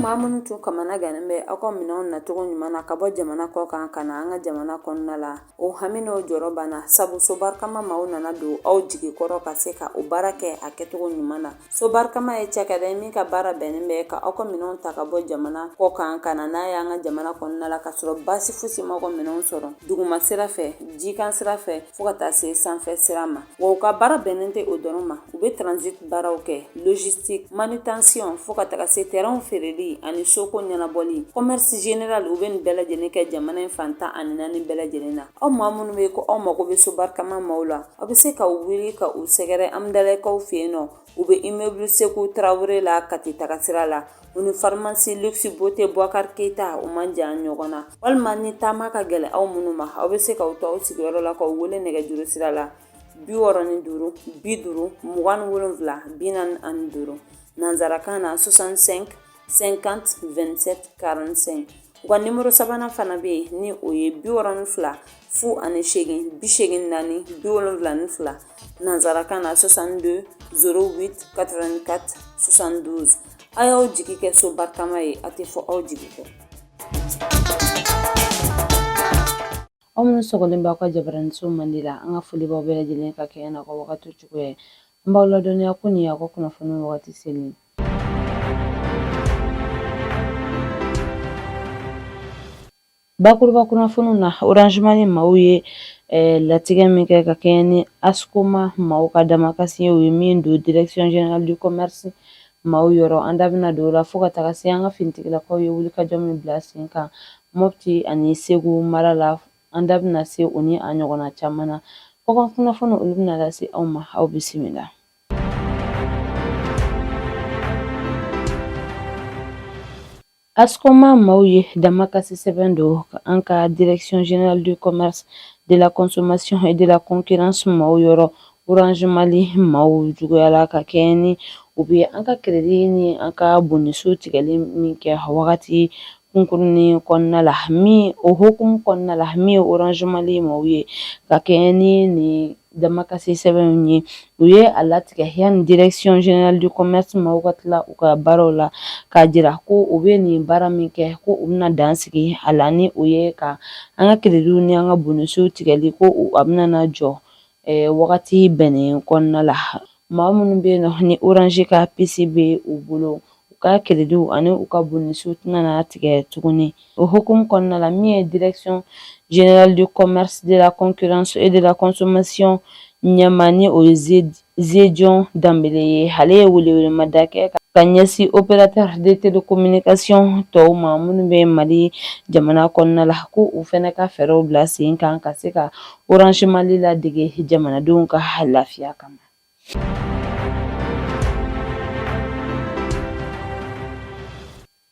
maa minnu tun kamana gannen bɛ aw ka minɛnw nacogo ɲuman na ka bɔ jamana kɔ kan ka na an ka jamana kɔnɔna la, o hami n'o jɔrɔ banna, sabu Sobarikama maaw nana don aw jigi kɔrɔ ka se ka o baara kɛ a kɛcogo ɲuman na. Sobarikama ye cakɛda ye min ka baara bɛnnen bɛ ka aw ka minɛnw ta ka bɔ jamana kɔ kan ka na n'a ye an ka jamana kɔnɔna la, ka sɔrɔ baasi fosi m'aw ka minɛnw sɔrɔ duguma sira fɛ, jikan sira fɛ, fo ka taa se sanfɛ sira ma. Wa u ka baara bɛnnen tɛ o dɔrɔn ma, u bɛ transit baaraw kɛ, logistique, manutention, fo ka taga se terrainw feereli ani soko ɲɛnabɔli, commerce général. U bɛ nin bɛɛ lajɛlen kɛ jamana in fan 14 bɛɛ lajɛlen na. Aw maa minnu bɛ ko aw mago bɛ Sobarikama maaw la, aw bɛ se ka wuli ka u sɛgɛrɛ Amudalayi fɛ yen nɔ. U bɛ immeuble Seku Tarawele la, Kati taga sira la. U ni pharmacie Luxe Beauté Boubacar Keita, u man jan ɲɔgɔn na. Walima ni taama ka gɛlɛn aw minnu ma, aw bɛ se k'aw to aw sigiyɔrɔ la k'aw wele nɛgɛjuru sira la 65 50 27 45, nansarakan na 65 50 27 45. U ka nimoro sabanan fana bɛ yen, ni o ye 62 08 84 72, nansarakan na 62 08 84 72. A y'aw jigi kɛ Sobarikama ye, a tɛ fɔ aw jigi kɔ. Aw minnu sɔgɔlen b'aw ka jabaraniso mandi la, an ka foli b'aw bɛɛ lajɛlen ka kɛɲɛ n'aw ka wagati cogoya ye. An b'aw ladɔnniya ko nin y'aw ka kunnafoni wagati selen. Bakuruba kunnafoniw na, Orange Money maaw ye latigɛ min kɛ ka kɛɲɛ ni ASCOMA maaw ka damakasi ye, u ye min don Direction générale du commerce maaw yɔrɔ, an da bɛna don o la, fo ka taga se an ka finitigilakaw ye wulikajɔ min bila sen kan Mopti ani Segu mara la, an da bɛna se o ni a ɲɔgɔnna caman na. Kɔkan kunnafoniw, olu bɛna lase aw ma. Aw bisimila. ASCOMA maaw ye damakasi sɛbɛn don an ka Direction générale du commerce, de la consommation et de la concurrence maaw yɔrɔ. Orange Mali maaw juguyala ka kɛɲɛ ni u bɛ an ka crédit ni an ka bonus tigɛli min kɛ wagati kunkurunin kɔnɔna la, min o hukumu kɔnɔna la, min ye Orange Mali maaw ye ka kɛɲɛ ni nin damakasi sɛbɛnw ye, u ye a latigɛ yanni Direction générale du commerce maaw ka tila u ka baaraw la, k'a jira ko u bɛ nin baara min kɛ, ko u bɛna dan sigi a la, ni o ye ka an ka crédit ni an ka bonus tigɛli, ko a bɛna na jɔ wagati bɛnnen kɔnɔna la. Maa minnu bɛ yen nɔ ni Orange ka puce bɛ u bolo, u ka crédit ani u ka bonus tɛna na tigɛ tuguni. O hukumu kɔnɔna la, min ye Direction générale du commerce, de la concurrence et de la consommation ɲɛmaa, ni o ye Zedion Danbele ye, ale ye welewelemada kɛ ka ɲɛsin opérateur de télécommunication tɔw ma minnu bɛ Mali jamana kɔnɔna la, ko u fana ka fɛɛrɛw bila sen kan ka se ka Orange Mali ladege jamanadenw ka lafiya kama.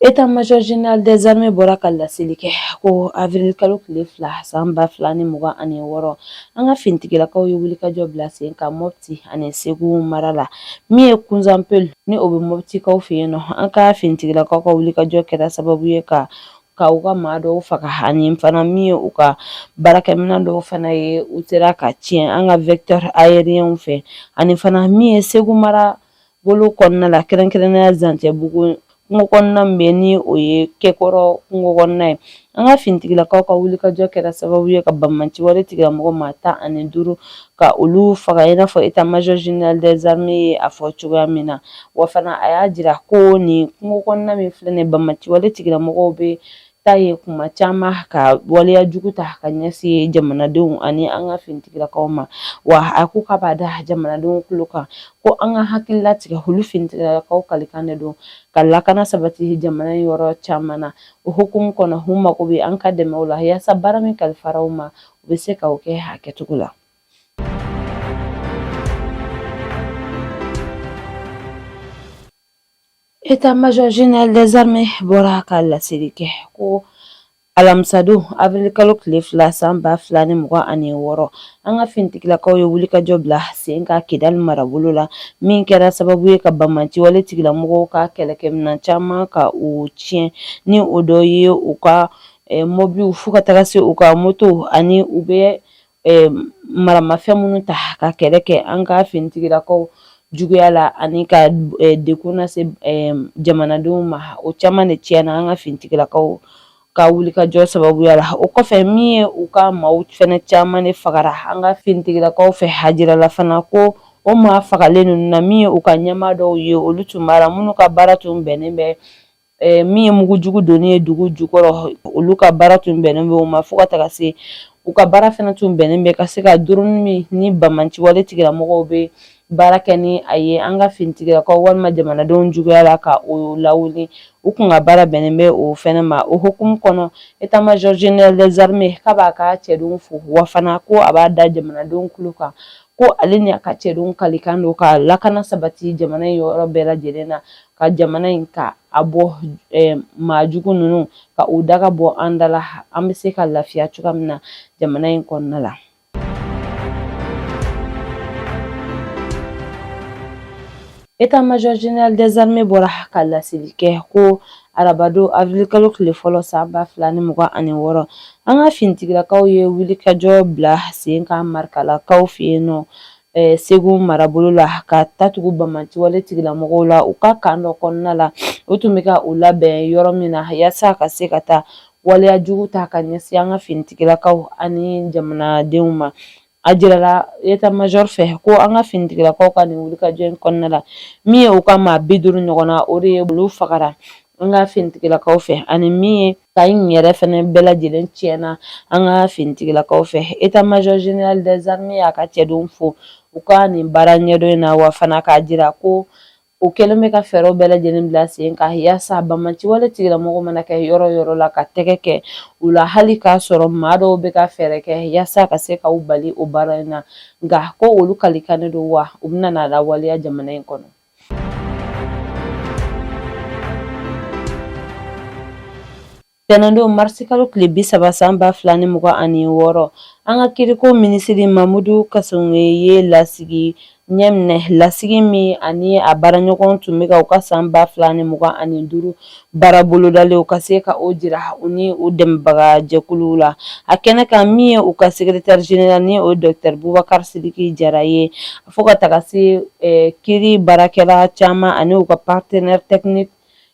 État-major général des armées bɔra ka laseli kɛ ko avril kalo tile 2 san 2026, an ka finitigilakaw ye wulikajɔ bila sen kan Mopti ani Segu mara la. Min ye Kunzanpel, ni o bɛ Moptikaw fɛ yen nɔ, an ka finitigilakaw ka wulikajɔ kɛra sababu ye ka u ka maa dɔw faga, ani fana min ye u ka baarakɛminɛn dɔw fana ye, u sera ka tiɲɛ an ka vecteur aérien fɛ. Ani fana min ye Segu mara bolo kɔnɔna la, kɛrɛnkɛrɛnnenya Zancɛbugu kungo kɔnɔna min bɛ, ni o ye Kɛkɔrɔ kungo kɔnɔna ye, an ka finitigilakaw ka wulikajɔ kɛra sababu ye ka banbaanciwale tigilamɔgɔ maa 15 ka olu faga, i n'a fɔ état-major général des armées ye a fɔ cogoya min na. Wa fana a y'a jira ko nin kungo kɔnɔna min filɛ nin, banbaanciwale tigilamɔgɔw bɛ taa yen kuma caman ka waleya jugu ta ka ɲɛsin jamanadenw ani an ka finitigilakaw ma. Wa a ko k'a b'a da jamanadenw tulo kan ko an ka hakili latigɛ, olu finitigilakaw kalikan de don ka lakana sabati jamana in yɔrɔ caman na. O hukumu kɔnɔ, u mago bɛ an ka dɛmɛw la yaasa baara min kalifara u ma, u bɛ se ka o kɛ a kɛcogo la. État-major général des armées bɔra ka laseli kɛ ko alamisadon avril kalo tile 2 san 2026, an ka finitigilakaw ye wulikajɔ bila sen kan Kidali marabolo la, min kɛra sababu ye ka banbaanciwale tigilamɔgɔw ka kɛlɛkɛminɛn caman ka u tiɲɛ, ni o dɔ ye u ka mɔbiliw, fo ka taga se u ka motow, ani u bɛ maramafɛn minnu ta ka kɛlɛ kɛ. An ka finitigilakaw juguya la ani ka degun lase jamanadenw ma, o caman de tiɲɛna an ka finitigilakaw ka wulikajɔ sababuya la. O kɔfɛ, min ye u ka maaw fɛnɛ caman de fagara an ka finitigilakaw fɛ. A jirala fana ko o maa fagalen ninnu na, min ye u ka ɲɛmaa dɔw ye, olu tun b'a la, minnu ka baara tun bɛnnen bɛ min ye mugujugu donni ye dugu jukɔrɔ. Olu ka baara tun bɛnnen bɛ o ma, fo ka taga se u ka baara fana tun bɛnnen bɛ ka se ka drone min ni banbaanciwale tigilamɔgɔw bɛ baara kɛ ni a ye an ka finitigilakaw walima jamanadenw juguya la, ka o lawuli. U kun ka baara bɛnnen bɛ o fɛnɛ ma. O hukumu kɔnɔ, état-major général des armées k'a b'a ka cɛdenw fo, wa fana ko a b'a da jamanadenw tulo kan ko ale ni a ka cɛdenw kalikan don ka lakana sabati jamana in yɔrɔ bɛɛ lajɛlen na, ka jamana in ka a bɔ maa jugu ninnu ka u daga bɔ an da la, an bɛ se ka lafiya cogoya min na jamana in kɔnɔna la. État-major général des armées bɔra ka laseli kɛ ko arabadon avril kalo tile fɔlɔ san 2026, an ka finitigilakaw ye wulikajɔ bila sen kan Marikalakaw fɛ yen nɔ, Segu marabolo la, ka ta tugu banbaanciwale tigilamɔgɔw la u ka camp dɔ kɔnɔna la. U tun bɛ ka u labɛn yɔrɔ min na yaasa ka se ka taa waleya jugu ta ka ɲɛsin an ka finitigilakaw ani jamanadenw ma. A jirala état-major fɛ ko an ka finitigilakaw ka nin wulikajɔ in kɔnɔna la, min ye u ka maa 50 ɲɔgɔn na, o de ye olu fagara an ka finitigilakaw fɛ, ani min ye camp in yɛrɛ fɛnɛ bɛɛ lajɛlen tiɲɛna an ka finitigilakaw fɛ. État-major général des armées y'a ka cɛdenw fo u ka nin baara ɲɛdɔn in na, wa fana k'a jira ko o kɛlen bɛ ka fɛɛrɛw bɛɛ lajɛlen bila sen kan yaasa banbaanciwale tigilamɔgɔ mana kɛ yɔrɔ yɔrɔ la, ka tɛgɛ kɛ u la, hali k'a sɔrɔ maa dɔw bɛ ka fɛɛrɛ kɛ yaasa ka se ka u bali o baara in na. Nka ko olu kalikannen don, wa u bɛna n'a lawaleya jamana in kɔnɔ. Tɛnɛndon marisikalo tile 30 san 2026, an ka kiriko minisiri Mamudu Kasɔnge ye lasigi ɲɛminɛ, lasigi min ani a baaraɲɔgɔn tun bɛ ka u ka san 2025 baara bolodalenw ka se ka o jira u ni u dɛmɛbaga jɛkuluw la. A kɛnɛ kan, min ye u ka secrétaire général ni o ye docteur Bubakari Sidiki Jara ye, fo ka taga se kiri baarakɛla caman ani u ka partenaire technique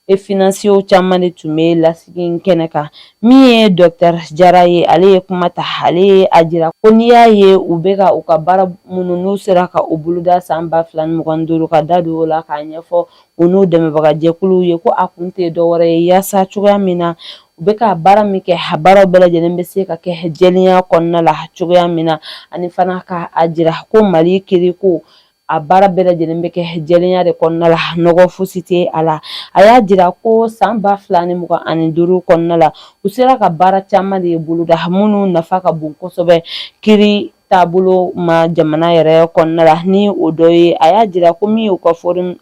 et financiers caman de tun bɛ lasigi in kɛnɛ kan. Min ye docteur Jara ye, ale ye kuma ta. Ale ye a jira ko n'i y'a ye u bɛ ka u ka baara minnu n'u sera ka u boloda san 2025, ka da don o la k'a ɲɛfɔ u n'u dɛmɛbaga jɛkuluw ye, ko a kun tɛ dɔwɛrɛ ye yaasa cogoya min na u bɛ ka baara min kɛ, a baaraw bɛɛ lajɛlen bɛ se ka kɛ jɛlenya kɔnɔna la cogoya min na, ani fana ka a jira ko Mali kiriko a baara bɛɛ lajɛlen bɛ kɛ jɛlenya de kɔnɔna la, nɔgɔ fosi tɛ a la. A y'a jira ko san 2025 kɔnɔna la, u sera ka baara caman de boloda minnu nafa ka bon kosɛbɛ kiri taabolo ma jamana yɛrɛ kɔnɔna la. Ni o dɔ ye, a y'a jira ko min y'u ka forum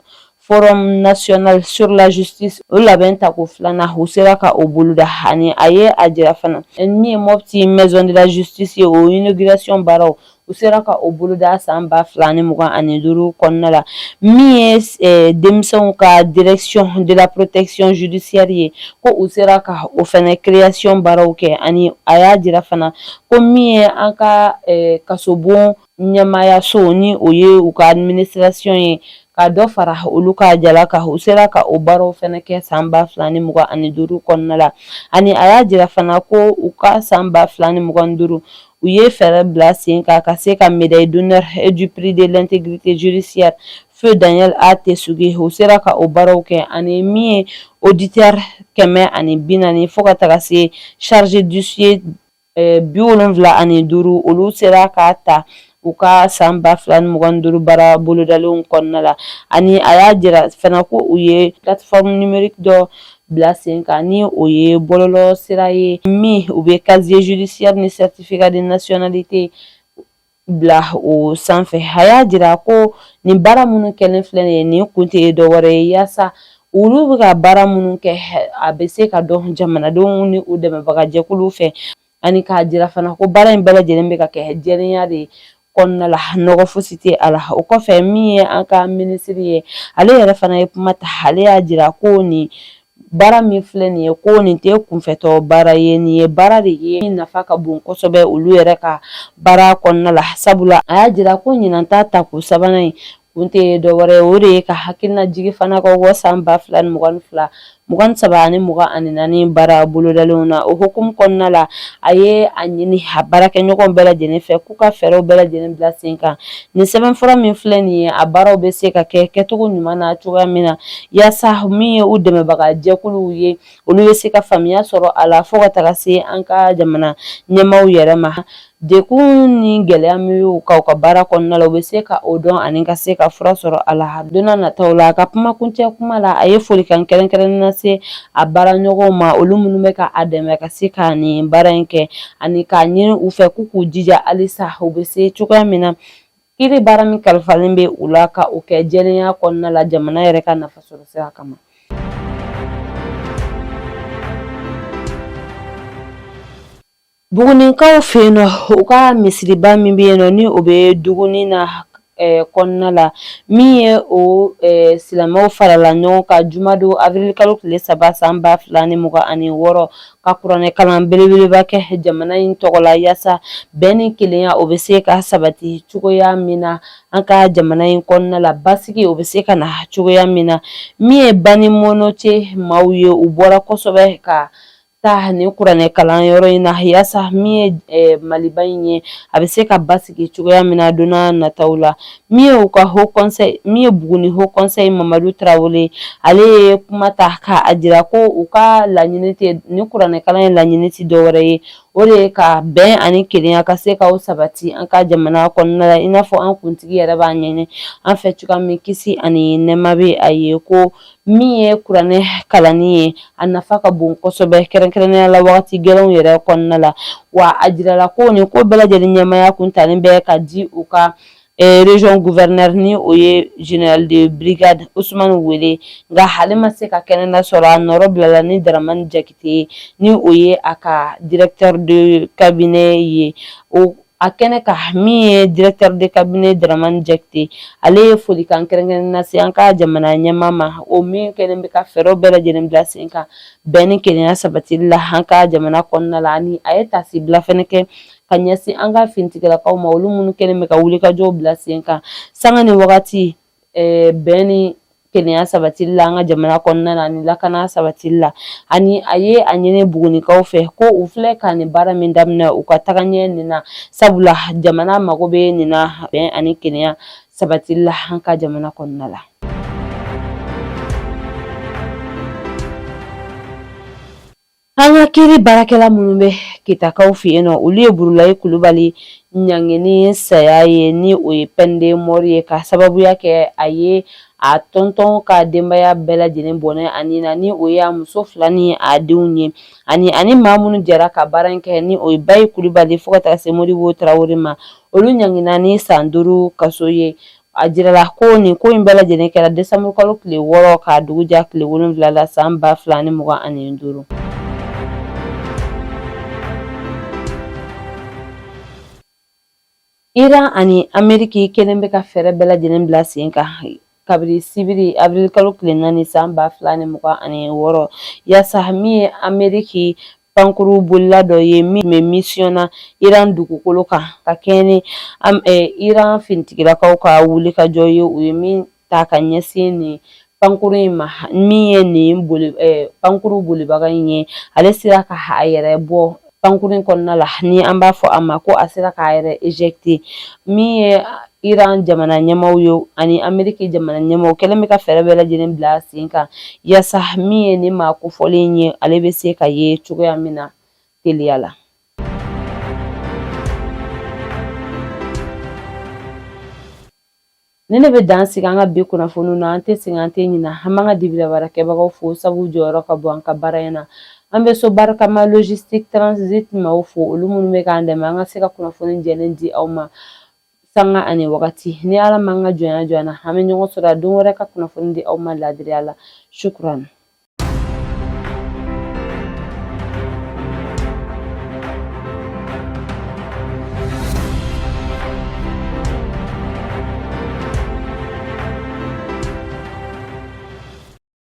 national sur la justice, o labɛn tako filanan, u sera ka o boloda. Ani a ye a jira fana min ye Mopti maison de la justice ye, o inauguration baaraw, u sera ka o boloda san 2025 kɔnɔna la. Min ye denmisɛnw ka direction de la protection judiciaire ye, ko u sera ka o fɛnɛ création baaraw kɛ. Ani a y'a jira fana ko min ye an ka kasobon ɲɛmaayaso, ni o ye u ka administration ye, ka dɔ fara olu ka jala kan, u sera ka o baaraw fɛnɛ kɛ san 2025 kɔnɔna la. Ani a y'a jira fana ko u ka san 2025, u ye fɛɛrɛ bila sen kan ka se ka médaille d'honneur et du prix de l'intégrité judiciaire feu Daniel A Tessougué, u sera ka o baaraw kɛ. Ani min ye auditeur 140 fo ka taga se chargé d'huissier 75, olu sera k'a ta u ka san 2025 baara bolodalenw kɔnɔna la. Ani a y'a jira fana ko u ye plateforme numérique dɔ bila sen kan, ni o ye bɔlɔlɔ sira ye min u bɛ casier judiciaire ni certificat de nationalité bila o sanfɛ. A y'a jira ko nin baara minnu kɛlen filɛ nin ye, nin kun tɛ dɔwɛrɛ ye yaasa olu bɛ ka baara minnu kɛ, a bɛ se ka dɔn jamanadenw ni u dɛmɛbaga jɛkuluw fɛ, ani k'a jira fana ko baara in bɛɛ lajɛlen bɛ ka kɛ jɛlenya de kɔnɔna la, nɔgɔ fosi tɛ a la. O kɔfɛ, min ye an ka minisiri ye, ale yɛrɛ fana ye kuma ta. Ale y'a jira ko nin baara min filɛ nin ye, ko nin tɛ kunfɛtɔ baara ye, nin ye baara de ye min nafa ka bon kosɛbɛ olu yɛrɛ ka baara kɔnɔna la, sabula a y'a jira ko ɲinan ta tako sabanan in Kun tɛ dɔwɛrɛ ye, o de ye ka hakilina jigi fana ka bɔ san 2022, 23 ani 24 baara bolodalenw na. O hukumu kɔnɔna la, a ye a ɲini a baarakɛɲɔgɔn bɛɛ lajɛlen fɛ k'u ka fɛɛrɛw bɛɛ lajɛlen bila sen kan. Nin sɛbɛnfura min filɛ nin ye, a baaraw bɛ se ka kɛ kɛcogo ɲuman na cogoya min na, yaasa min ye u dɛmɛbaga jɛkuluw ye, olu bɛ se ka faamuya sɔrɔ a la, fo ka taga se an ka jamana ɲɛmaaw yɛrɛ ma. Dekun ni gɛlɛya min y'u kan u ka baara kɔnɔna la, u bɛ se ka o dɔn ani ka se ka fura sɔrɔ a la don nataw la. A ka kumakuncɛ kuma la, a ye folikan kɛrɛnkɛrɛnnen lase a baaraɲɔgɔnw ma, olu minnu bɛ ka a dɛmɛ ka se ka nin baara in kɛ, ani k'a ɲini u fɛ k'u k'u jija halisa u bɛ se cogoya min na, kiiri baara min kalifalen bɛ u la, ka o kɛ jɛlenya kɔnɔna la, jamana yɛrɛ ka nafa sɔrɔ sira kama. Bugunikaw fɛ yen nɔ, u ka misiriba min bɛ yen nɔ, ni o bɛ Duguni na kɔnɔna la, min ye o silamɛw farala ɲɔgɔn kan jumadon avril kalo tile 3 san 2026, ka kuranɛ kalan belebeleba kɛ jamana in tɔgɔ la, yaasa bɛn ni kelenya o bɛ se ka sabati cogoya min na an ka jamana in kɔnɔna la, basigi o bɛ se ka na cogoya min na. Min ye Bani Mɔnɔce maaw ye, u bɔra kosɛbɛ ka taa nin kuranɛ kalanyɔrɔ in na, yaasa min ye Maliba in ye, a bɛ se ka basigi cogoya min na don nataw la. Min ye u ka haut conseil, min ye Buguni haut conseil Mamadu Tarawele, ale ye kuma ta k'a jira ko u ka laɲini tɛ nin kuranɛ kalan in laɲini tɛ dɔwɛrɛ ye, o de ye ka bɛn ani kelenya ka se k'o sabati an ka jamana kɔnɔna la, i n'a fɔ an kuntigi yɛrɛ b'a ɲini an fɛ cogoya min, kisi ani nɛɛma bɛ a ye, ko min ye kuranɛ kalanni ye, a nafa ka bon kosɛbɛ, kɛrɛnkɛrɛnnenya la wagati gɛlɛnw yɛrɛ kɔnɔna la. Wa a jirala ko nin ko bɛɛ lajɛlen ɲɛmaaya kun talen bɛ ka di u ka région gouverneur, ni o ye général de brigade Ousmane Wele, nka ale ma se ka kɛnɛ lasɔrɔ. A nɔrɔ bilala ni Daramani Jakite ye, ni o ye a ka directeur de cabinet ye. O a kɛnɛ kan, min ye directeur de cabinet Dramani Jakite, ale ye folikan kɛrɛnkɛrɛnnen lase an ka jamana ɲɛmaa ma, o min kɛlen bɛ ka fɛɛrɛw bɛɛ lajɛlen bila sen kan bɛn ni kelenya sabatili la an ka jamana kɔnɔna la. Ani a ye taasibila fɛnɛ kɛ ka ɲɛsin an ka finitigilakaw ma, olu minnu kɛlen bɛ ka wulikajɔw bila sen kan sanga ni wagati bɛn ni kelenya sabatili la an ka jamana kɔnɔna na ani lakana sabatili la. Ani a ye a ɲini Bugunikaw fɛ ko u filɛ ka nin baara min daminɛ, u ka taga ɲɛ nin na, sabula jamana mago bɛ nin na bɛn ani kelenya sabatili la an ka jamana kɔnɔna la. An ka kiiri baarakɛla minnu bɛ Kitakaw fɛ yen nɔ, olu ye Burulayi Kulubali ɲangi ni saya ye, ni o ye peine de mort ye, ka sababuya kɛ a ye a tɔntɔn ka denbaya bɛɛ lajɛlen bɔnɛ a ni na, ni o ye a muso fila ni a denw ye, ani maa minnu jɛra ka baara in kɛ, ni o ye Bayi Kulubali fo ka taa se Modibo Tarawele ma. Olu ɲangina ni san 5 kaso ye. A jirala ko nin ko in bɛɛ lajɛlen kɛra desanburu kalo tile 6 k'a dugu ja tile 7 la san 2025. Iran ani Ameriki kelen bɛ ka fɛɛrɛ bɛɛ lajɛlen bila sen kan kabiri sibiri avril kalo tile 4 san 2026, yaasa min ye Ameriki pankuru bolila dɔ ye min bɛ mission na Iran dugukolo kan, ka kɛɲɛ ni Iran finitigilakaw ka wulikajɔ ye, u ye min ta ka ɲɛsin nin pankuru in ma. Min ye nin pankuru bolibaga in ye, ale sera ka a yɛrɛ bɔ pankuru in kɔnɔna la, ni an b'a fɔ a ma ko a sera k'a yɛrɛ éjecter. Min ye Iran jamana ɲɛmaaw ye ani Ameriki jamana ɲɛmaaw kɛlen bɛ ka fɛɛrɛ bɛɛ lajɛlen bila sen kan, yaasa min ye nin maa kofɔlen ye, ale bɛ se ka ye cogoya min na teliya la. Ni ne bɛ dan sigi an ka bi kunnafoniw na, an tɛ sɛgɛn, an tɛ ɲina. An b'an ka dibila baarakɛbagaw fo, sabu jɔyɔrɔ ka bon an ka baara in na. An bɛ so barikama logistique transit maaw fo, olu minnu bɛ k'an dɛmɛ an ka se ka kunnafoni jɛlen di aw ma sanga ani wagati. Ni Ala m'an ka jɔnya jɔ an na, an bɛ ɲɔgɔn sɔrɔ don wɛrɛ ka kunnafoni di aw ma laadiriya la. Shukran.